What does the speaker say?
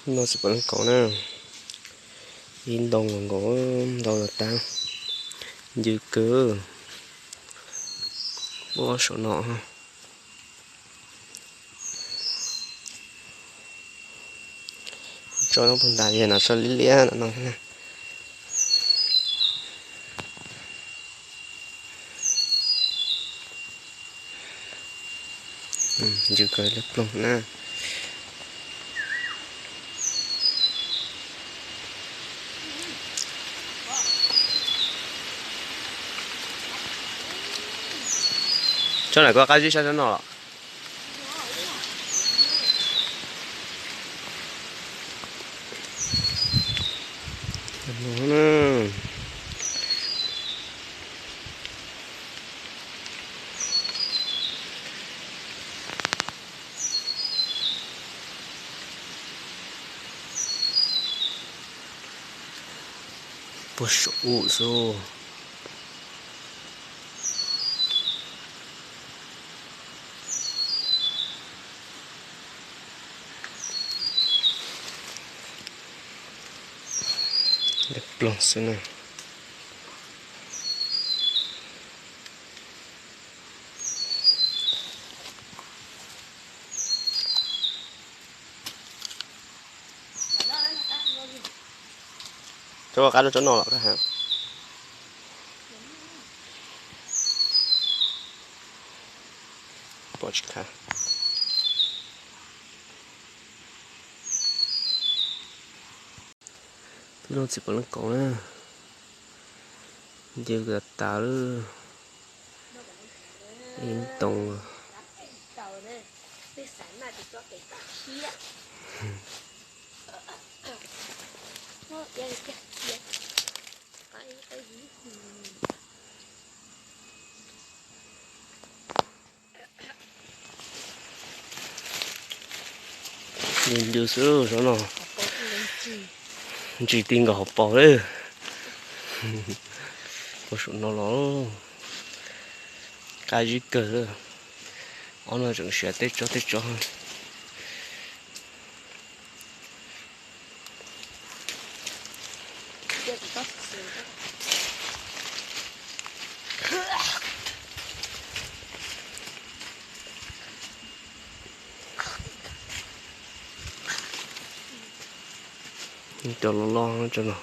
No txiv puav leej kauv na, ib ntoo nkaus, ntau los tas, ncw kawg. Puag saum no, tso no puag nram yog no tso liab liab no no. Ncw kawg liab ploog na. Tsob ntawm ko qab zib sab tsob no los? Puag saum xwb. Liab ploog xwb na. Tso qab rau tsob no los koj ha. Pom tsis khav. Peb lub txiv puav leej kauv na, ncw tas tas lawm. Ib ntoo. Ncw xwb saum no. Ntsis ti nkaus hauv paus lawm. Puag saum no los qab zib kawg. Ob no tseem siav tej tsob tej tsob. Cov loj loj tso no.